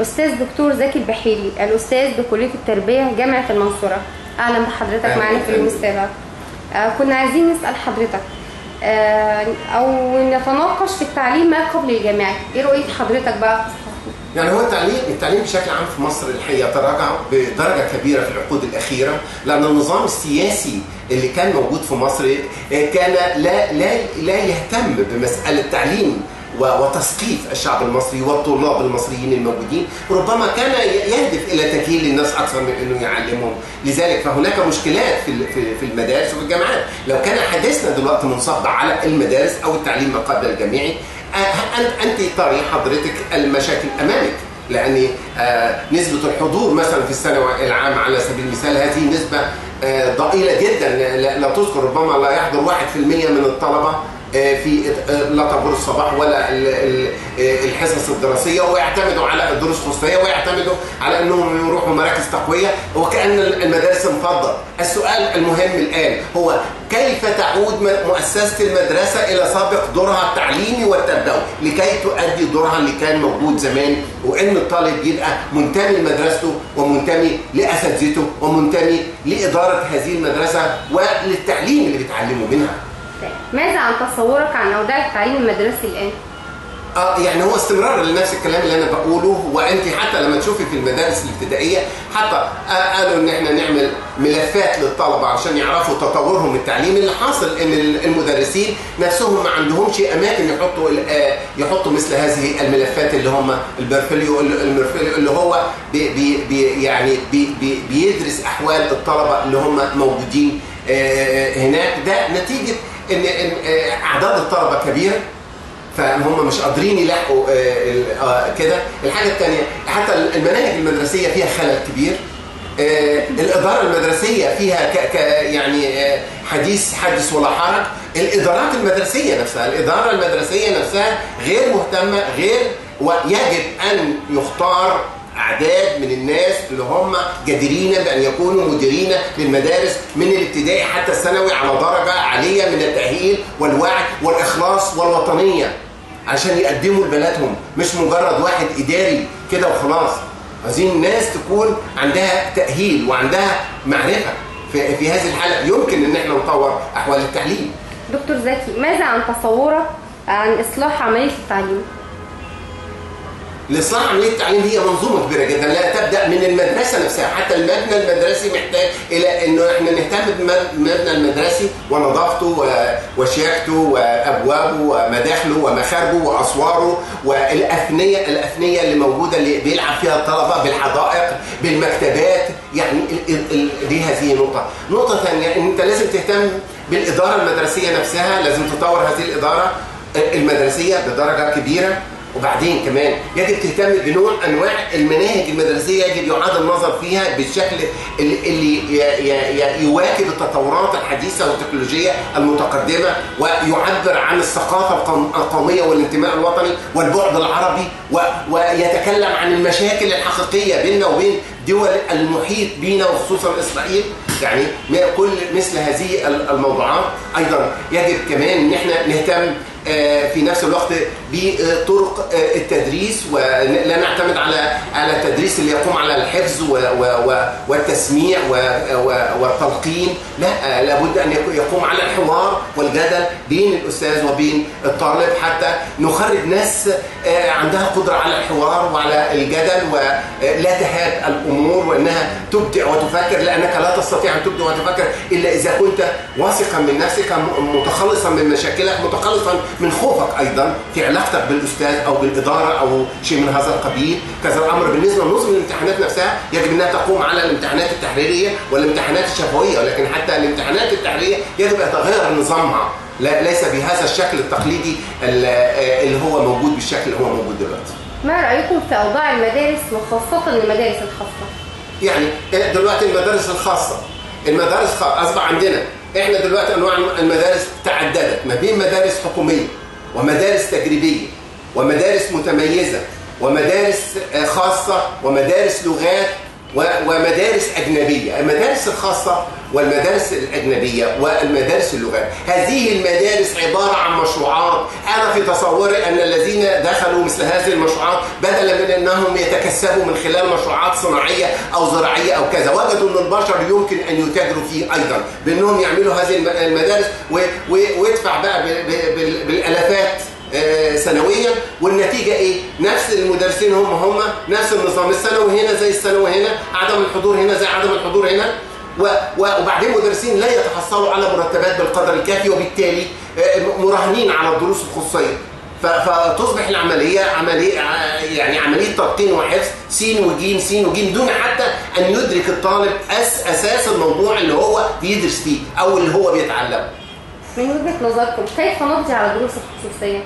أستاذ دكتور زكي البحيري، الأستاذ بكلية التربية جامعة المنصورة. أهلا بحضرتك معنا في اليوم السابع. كنا عايزين نسأل حضرتك أو نتناقش في التعليم ما قبل الجامعي، إيه رؤية حضرتك بقى؟ يعني هو التعليم بشكل عام في مصر الحقيقة تراجع بدرجة كبيرة في العقود الاخيرة، لان النظام السياسي اللي كان موجود في مصر كان لا لا لا يهتم بمسالة التعليم وتثقيف الشعب المصري والطلاب المصريين الموجودين، ربما كان يهدف الى تجهيل الناس اكثر من انه يعلمهم، لذلك فهناك مشكلات في المدارس وفي الجامعات. لو كان حديثنا دلوقتي منصب على المدارس او التعليم ما قبل الجامعي، انت تري حضرتك المشاكل امامك، لان نسبه الحضور مثلا في الثانوي العام على سبيل المثال هذه نسبه ضئيلة جدا لا تذكر، ربما لا يحضر 1% من الطلبة في لا طابور الصباح ولا الحصص الدراسية، ويعتمدوا على الدروس الخصوصية ويعتمدوا على انهم يروحوا مراكز تقوية، وكأن المدارس انفضت. السؤال المهم الان هو كيف تعود مؤسسة المدرسة الى سابق دورها التعليمي والتربوي لكي تؤدي دورها اللي كان موجود زمان، وان الطالب يبقى منتمي لمدرسته ومنتمي لاساتذته ومنتمي لادارة هذه المدرسة وللتعليم اللي بيتعلموا منها. ماذا عن تصورك عن اوضاع التعليم المدرسي الان؟ يعني هو استمرار لنفس الكلام اللي انا بقوله، وانت حتى لما تشوفي في المدارس الابتدائية حتى قالوا ان احنا نعمل ملفات للطلبة عشان يعرفوا تطورهم التعليمي. اللي حاصل ان المدرسين نفسهم ما عندهمش اماكن يحطوا مثل هذه الملفات اللي هم ال portfolio اللي هو بي بي بي يعني بي بي بيدرس احوال الطلبة اللي هم موجودين هناك. ده نتيجة ان اعداد الطلبة كبيرة، فهم مش قادرين يلاحقوا كده. الحاجة الثانية حتى المناهج المدرسية فيها خلل كبير، الادارة المدرسية فيها يعني حدث ولا حرج. الادارات المدرسية نفسها، الادارة المدرسية نفسها غير مهتمة، غير، ويجب ان يختار اعداد من الناس اللي هم جديرين بان يكونوا مديرين للمدارس من الابتدائي حتى الثانوي على درجه عالية من التاهيل والوعي والاخلاص والوطنيه، عشان يقدموا لبلدهم، مش مجرد واحد اداري كده وخلاص. عايزين الناس تكون عندها تاهيل وعندها معرفة. في هذه الحالة يمكن ان احنا نطور احوال التعليم. دكتور زكي، ماذا عن تصورك عن اصلاح عملية التعليم؟ الإصلاح عملية التعليم هي منظومة كبيرة جدا، لا تبدأ من المدرسة نفسها، حتى المبنى المدرسي محتاج إلى إنه إحنا نهتم بالمبنى المدرسي ونظافته وشياكته وأبوابه ومداخله ومخارجه وأسواره والأفنية، الأفنية اللي موجودة اللي بيلعب فيها الطلبة، بالحدائق، بالمكتبات، يعني دي هذه نقطة. نقطة ثانية إن أنت لازم تهتم بالإدارة المدرسية نفسها، لازم تطور هذه الإدارة المدرسية بدرجة كبيرة. وبعدين كمان يجب تهتم بنوع انواع المناهج المدرسية، يجب يعاد النظر فيها بالشكل اللي يواكب التطورات الحديثة والتكنولوجيه المتقدمة، ويعبر عن الثقافة القومية والانتماء الوطني والبعد العربي، ويتكلم عن المشاكل الحقيقية بيننا وبين دول المحيط بينا وخصوصا اسرائيل. يعني كل مثل هذه الموضوعات. ايضا يجب كمان ان احنا نهتم في نفس الوقت بطرق التدريس، ولا نعتمد على التدريس اللي يقوم على الحفظ والتسميع والتلقين، لا، لابد ان يقوم على الحوار والجدل بين الاستاذ وبين الطالب، حتى نخرج ناس عندها قدره على الحوار وعلى الجدل ولا تهاب الامور، وانها تبدع وتفكر، لانك لا تستطيع ان تبدع وتفكر الا اذا كنت واثقا من نفسك، متخلصا من مشاكلك، متخلصا من خوفك ايضا في علاقتك بالاستاذ او بالادارة او شيء من هذا القبيل. كذا الامر بالنسبة لنظم الامتحانات نفسها، يجب انها تقوم على الامتحانات التحريرية والامتحانات الشفويه، ولكن حتى الامتحانات التحريرية يجب ان يتغير نظامها، لا ليس بهذا الشكل التقليدي اللي هو موجود بالشكل اللي هو موجود دلوقتي. ما رايكم في اوضاع المدارس وخاصة المدارس الخاصة؟ يعني دلوقتي المدارس الخاصة، المدارس اصبح عندنا احنا دلوقتي انواع المدارس تعددت، ما بين مدارس حكومية ومدارس تجريبية ومدارس متميزة ومدارس خاصة ومدارس لغات ومدارس اجنبية. المدارس الخاصة والمدارس الأجنبية والمدارس اللغات. هذه المدارس عبارة عن مشروعات. أنا في تصوري أن الذين دخلوا مثل هذه المشروعات بدلا من أنهم يتكسبوا من خلال مشروعات صناعية أو زراعية أو كذا، وجدوا أن البشر يمكن أن يتاجروا فيه أيضا بأنهم يعملوا هذه المدارس ويدفع بقى بالالافات سنويا، والنتيجة ايه؟ نفس المدرسين هم نفس النظام، الثانوي هنا زي الثانوي هنا، عدم الحضور هنا زي عدم الحضور هنا، وبعدين مدرسين لا يتحصلوا على مرتبات بالقدر الكافي، وبالتالي مراهنين على الدروس الخصوصية. فتصبح العملية عملية يعني عملية تلقين وحفظ، سين وجيم سين وجيم، دون حتى ان يدرك الطالب اساس الموضوع اللي هو بيدرس فيه او اللي هو بيتعلمه. من وجهة نظركم كيف نقضي على دروس الخصوصية؟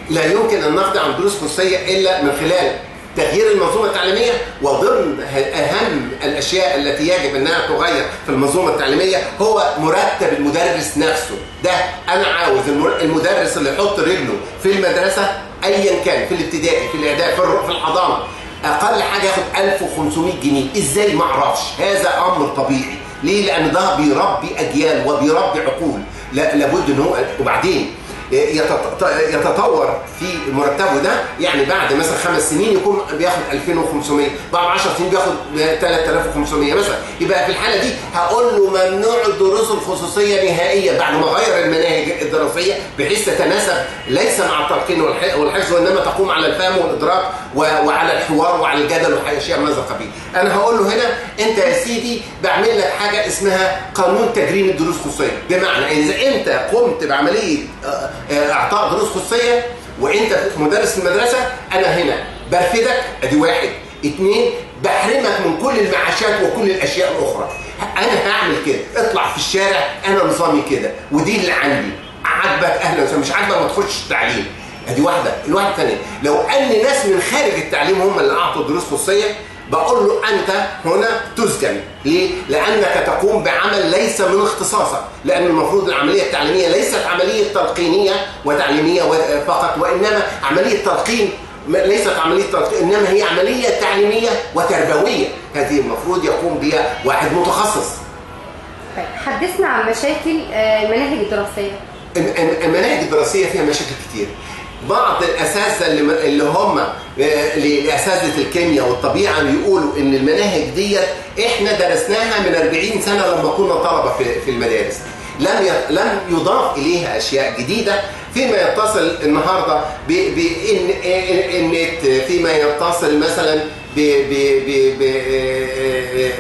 لا يمكن أن نقضي على دروس خصوصية إلا من خلال تغيير المنظومة التعليمية، وضمن أهم الأشياء التي يجب أنها تغير في المنظومة التعليمية هو مرتب المدرس نفسه. ده أنا عاوز المدرس اللي يحط رجله في المدرسة أيا كان، في الابتدائي، في الإعدادي، في الحضانة، أقل حاجة ياخد 1500 جنيه. إزاي؟ ما أعرفش. هذا أمر طبيعي. ليه؟ لأن ده بيربي أجيال وبيربي عقول. لا لابد ان هو وبعدين يتطور في مرتبه ده، يعني بعد مثلا 5 سنين يكون بياخد 2500، بعد 10 سنين بياخد 3500 مثلا. يبقى في الحالة دي هقول له ممنوع الدروس الخصوصية نهائيا بعد ما غير المناهج الدراسية بحيث تتناسب ليس مع التلقين والحفظ، وانما تقوم على الفهم والادراك وعلى الحوار وعلى الجدل واشياء من هذا القبيل. انا هقول له هنا انت يا سيدي بعمل لك حاجة اسمها قانون تجريم الدروس الخصوصية، بمعنى اذا انت قمت بعملية اعطاء دروس خصوصية وانت مدرس المدرسة، انا هنا برفدك، ادي واحد، اثنين بحرمك من كل المعاشات وكل الاشياء الاخرى. انا هعمل كده، اطلع في الشارع، انا نظامي كده ودي اللي عندي، عاجبك اهلا وسهلا، مش عاجبك ما تخش التعليم. ادي واحدة. الواحدة الثانية، لو ان ناس من خارج التعليم هم اللي اعطوا دروس خصوصية، بقول له انت هنا تسجن. ليه؟ لانك تقوم بعمل ليس من اختصاصك، لان المفروض العملية التعليمية ليست عملية تلقينيه وتعليميه فقط، وانما عملية تلقين، ليست عملية تلقين، انما هي عملية تعليمية وتربويه، هذه المفروض يقوم بها واحد متخصص. طيب حدثنا عن مشاكل المناهج الدراسية. المناهج الدراسية فيها مشاكل كتير. بعض الاساتذة اللي هم لاساتذه الكيمياء والطبيعة بيقولوا ان المناهج ديت احنا درسناها من 40 سنة لما كنا طلبه في المدارس، لم يضاف اليها اشياء جديدة، فيما يتصل النهارده بالنت، فيما يتصل مثلا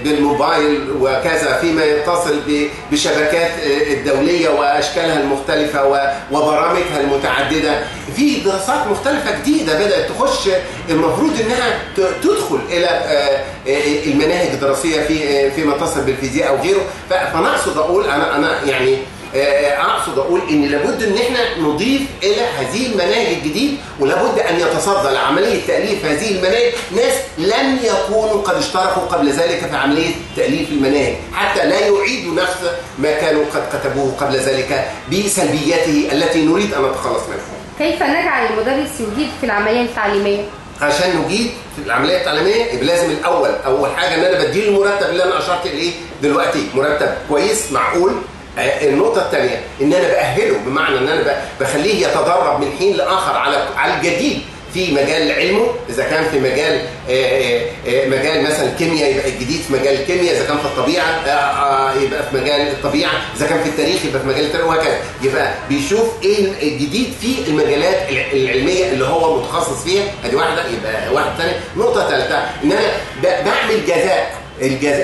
بالموبايل وكذا، فيما يتصل بشبكات الدولية وأشكالها المختلفة وبرامجها المتعددة. في دراسات مختلفة جديدة بدأت تخش، المفروض أنها تدخل إلى المناهج الدراسية فيما يتصل بالفيزياء أو غيره. فأنا أقصد أقول أنا يعني اقصد اقول ان لابد ان احنا نضيف الى هذه المناهج الجديد، ولابد ان يتصدى لعملية تاليف هذه المناهج ناس لم يكونوا قد اشتركوا قبل ذلك في عملية تاليف المناهج، حتى لا يعيدوا نفس ما كانوا قد كتبوه قبل ذلك بسلبياته التي نريد ان نتخلص منها. كيف نجعل المدرس يجيد في العملية التعليمية؟ عشان نجيد في العملية التعليمية يبقى لازم الاول اول حاجة ان انا بديله المرتب اللي انا اشرت اليه دلوقتي، مرتب كويس معقول. النقطة الثانية إن أنا بأهله، بمعنى إن أنا بخليه يتدرب من حين لآخر على الجديد في مجال علمه، إذا كان في مجال مجال مثلا الكيمياء يبقى الجديد في مجال الكيمياء، إذا كان في الطبيعة يبقى في مجال الطبيعة، إذا كان في التاريخ يبقى في مجال التاريخ، وهكذا. يبقى بيشوف إيه الجديد في المجالات العلمية اللي هو متخصص فيها، أدي واحدة. يبقى واحدة ثانية. نقطة ثالثة إن أنا بعمل جزاء،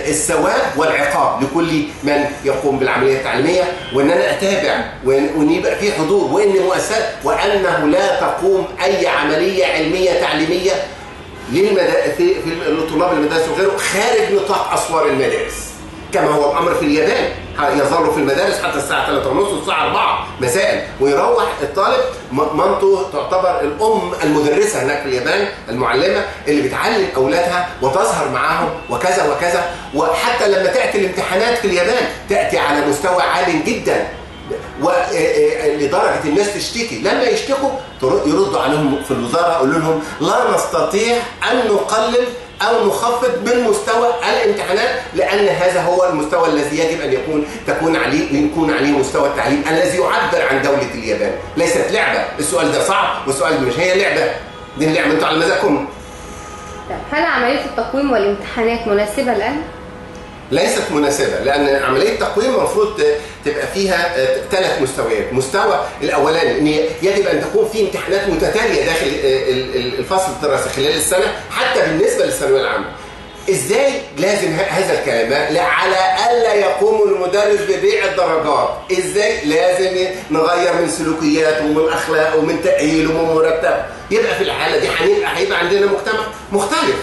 الثواب والعقاب لكل من يقوم بالعملية التعليمية، وان انا اتابع، وان يبقى في حضور، وان مؤسسات، وانه لا تقوم اي عملية علمية تعليمية في لطلاب المدارس وغيره خارج نطاق اسوار المدارس، كما هو الامر في اليابان، يظل في المدارس حتى الساعة 3:30 والساعة 4 مساء، ويروح الطالب. مامته تعتبر الام المدرسة هناك في اليابان، المعلمة اللي بتعلم اولادها وتظهر معاهم وكذا وكذا. وحتى لما تاتي الامتحانات في اليابان تاتي على مستوى عال جدا، ولدرجه الناس تشتكي، لما يشتكوا يردوا عليهم في الوزارة يقولوا لهم لا نستطيع ان نقلل او نخفض من مستوى الامتحانات، لان هذا هو المستوى الذي يجب ان يكون عليه مستوى التعليم الذي يعبر عن دولة اليابان. ليست لعبه، السؤال ده صعب والسؤال مش هي لعبه، دي اللعبة انتوا على مزاجكم. هل عملية التقويم والامتحانات مناسبة الان؟ ليست مناسبة، لأن عملية التقويم المفروض تبقى فيها 3 مستويات. مستوى الأولاني إن يجب أن تكون في امتحانات متتالية داخل الفصل الدراسي خلال السنة، حتى بالنسبة للثانوية العامة. إزاي لازم هذا الكلام؟ لا، على ألا يقوم المدرس ببيع الدرجات. إزاي؟ لازم نغير من سلوكياته ومن أخلاقه ومن تأهيله ومن مرتبه. يبقى في الحالة دي هيبقى عندنا مجتمع مختلف.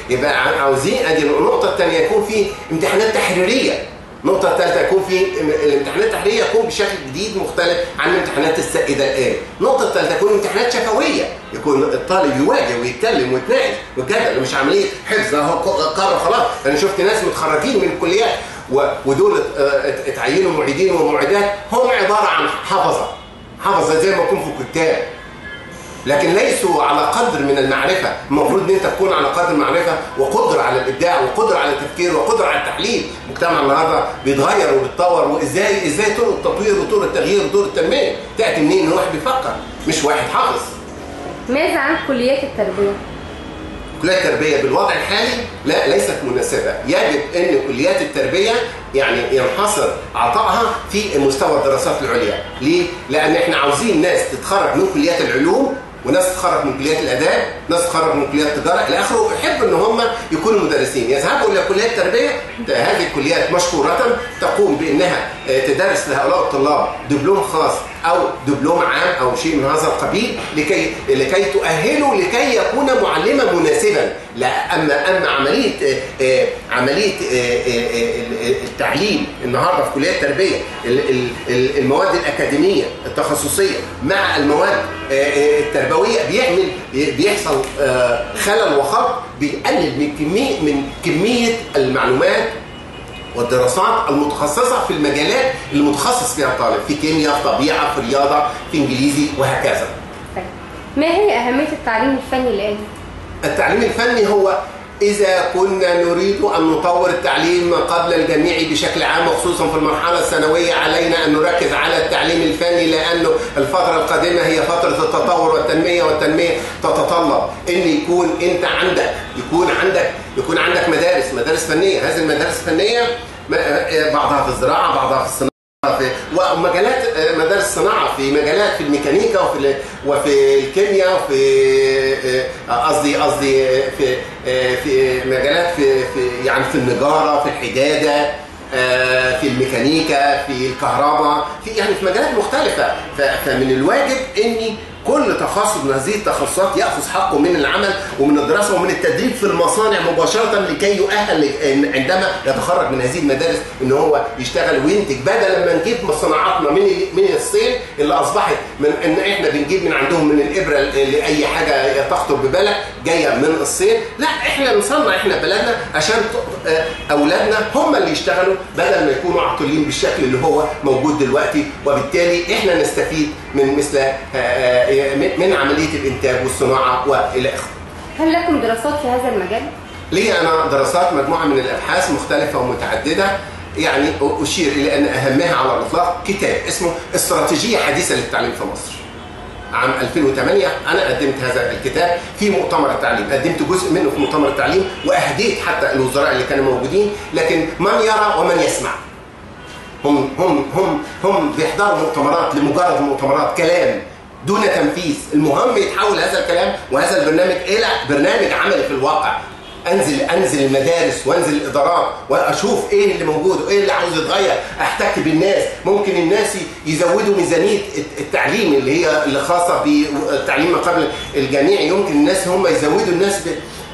يبقى عاوزين ادي النقطة الثانية يكون في امتحانات تحريرية. النقطة الثالثة يكون في الامتحانات التحريرية يكون بشكل جديد مختلف عن الامتحانات السائدة الآن. النقطة الثالثة يكون امتحانات شفوية، يكون الطالب يواجه ويتكلم ويتناقش ويتجادل، مش عملية حفظ اهو قرر خلاص. أنا شفت ناس متخرجين من الكليات ودول اتعينوا معيدين ومعيدات، هم عبارة عن حفظة زي ما يكون في الكتاب، لكن ليسوا على قدر من المعرفة. المفروض ان انت تكون على قدر المعرفة وقدرة على الابداع وقدرة على التفكير وقدرة على التحليل. المجتمع النهارده بيتغير وبيتطور، وازاي طرق التطوير وطرق التغيير وطرق التنمية تأتي منين؟ ان واحد بيفكر مش واحد حافظ. ماذا عن كليات التربية؟ كليات التربية بالوضع الحالي لا، ليست مناسبة. يجب ان كليات التربية يعني ينحصر عطائها في مستوى الدراسات العليا. ليه؟ لان احنا عاوزين ناس تتخرج من كليات العلوم، وناس تتخرج من كليات الاداب، ناس تتخرج من كليات التجارة الى اخره، ويحبوا ان هم يكونوا مدرسين، يذهبوا الى كليات التربية. هذه الكليات مشكورة تقوم بانها تدرس لهؤلاء الطلاب دبلوم خاص او دبلوم عام او شيء من هذا القبيل لكي تؤهله لكي يكون معلما مناسبا. لا، اما عملية التعليم النهارده في كليات التربية، المواد الاكاديمية التخصصية مع المواد التربوية بيحصل خلل وخلط، بيقلل من كمية المعلومات والدراسات المتخصصة في المجالات اللي متخصص فيها الطالب، في كيمياء، في طبيعة، في رياضة، في انجليزي، وهكذا. طيب، ما هي اهمية التعليم الفني الان؟ التعليم الفني هو إذا كنا نريد أن نطور التعليم قبل الجامعي بشكل عام، وخصوصا في المرحلة الثانوية، علينا أن نركز على التعليم الفني، لأنه الفترة القادمة هي فترة التطور والتنمية، والتنمية تتطلب أن يكون أنت عندك يكون عندك مدارس فنية. هذه المدارس الفنية بعضها في الزراعة، بعضها في الصناعة، ومجالات مدارس الصناعة في مجالات في الميكانيكا وفي الكيمياء وفي قصدي في مجالات في يعني في النجاره، في الحداده، في الميكانيكا، في الكهرباء، في يعني في مجالات مختلفة. فمن الواجب ان كل تخصص من هذه التخصصات ياخذ حقه من العمل ومن الدراسة ومن التدريب في المصانع مباشرة، لكي يؤهل عندما يتخرج من هذه المدارس ان هو يشتغل وينتج، بدل ما نجيب صناعاتنا من الصين اللي اصبحت من ان احنا بنجيب من عندهم من الابره لاي حاجة تخطر ببالك جاية من الصين. لا، احنا نصنع احنا بلدنا عشان اولادنا هم اللي يشتغلوا بدل ما يكونوا عاطلين بالشكل اللي هو موجود دلوقتي، وبالتالي احنا نستفيد من مثل من عملية الانتاج والصناعة والى اخره. هل لكم دراسات في هذا المجال؟ لي انا دراسات، مجموعة من الابحاث مختلفة ومتعددة، يعني اشير الى ان اهمها على الاطلاق كتاب اسمه استراتيجية حديثه للتعليم في مصر. عام 2008 انا قدمت هذا الكتاب في مؤتمر التعليم، قدمت جزء منه في مؤتمر التعليم واهديت حتى الوزراء اللي كانوا موجودين، لكن من يرى ومن يسمع. هم هم هم هم بيحضروا مؤتمرات لمجرد مؤتمرات، كلام دون تنفيذ. المهم يتحول هذا الكلام وهذا البرنامج الى برنامج عملي في الواقع. انزل المدارس وانزل الادارات واشوف ايه اللي موجود وايه اللي عاوز يتغير، احتك بالناس. ممكن الناس يزودوا ميزانية التعليم اللي هي اللي خاصة بالتعليم ما قبل الجامعي، يمكن الناس هم يزودوا الناس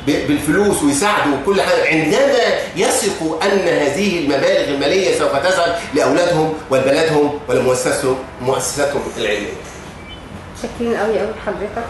بالفلوس ويساعدوا وكل حاجة، عندما يثقوا ان هذه المبالغ المالية سوف تذهب لاولادهم ولبلدهم ولمؤسساتهم العلمية. شاكرين قوي قوي لحضرتك.